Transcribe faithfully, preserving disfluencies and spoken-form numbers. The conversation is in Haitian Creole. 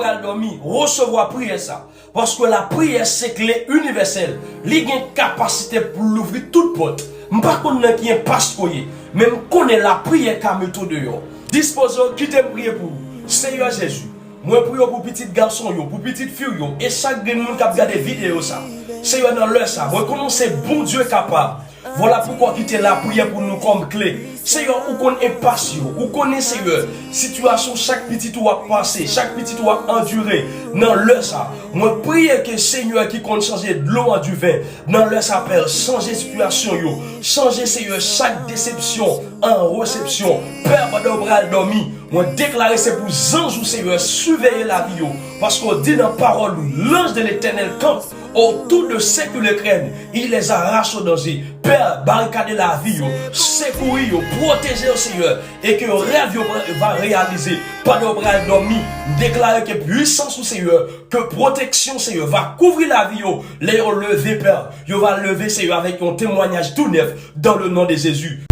pral dòmi, resevwa priyè sa. Paske lapriyè se kle inivèsèl. Li gen kapasite pou louvri tout pòt. M pa konn nan ki enpas ke w ye, men m konnen lapriyè ka mete w deyò. Dispoze w, kite m priye pou ou. Seyè Jezi, mwen priye w pou pitit gason yo, pou pitit fi yo, e chak grenn moun k ap gade videyo sa. Seyè, nan lè sa, mwen konnen w se Bondye kapab. Vwala poukwa w kite lapriyè pou nou kòm kle. Seyè, ou konn enpas yo. Ou konnen, Seyè, sitiyasyon chak pitit ou ap pase, chak pitit ou ap andire. Nan lè sa, mwen priye ke Seyè ki konn chanje dlo an diven, nan lè sa, Pè, chanje sitiyasyon yo. Chanje, Seyè, chak desepsyon an resepsyon. Pè, pandan w pral dòmi, mwen deklare se pou zanj ou, Seyè, siveye lavi yo. Paske w di nan pawòl ou, l'ange de l'Éternel campe autour de ceux qui le craignent, il les arrache au danger. Pè, barikade lavi yo, sekouri yo, pwoteje yo, Seyè, e ke rèv yo va reyalize. Pandan w pral dòmi, m deklare ke pwisans ou, Seyè, ke pwoteksyon, Seyè, va kouvri lavi yo. Lè yo leve, Pè, yo va leve, Seyè, avèk yon temwayaj tou nèf, dans le nom de Jésus.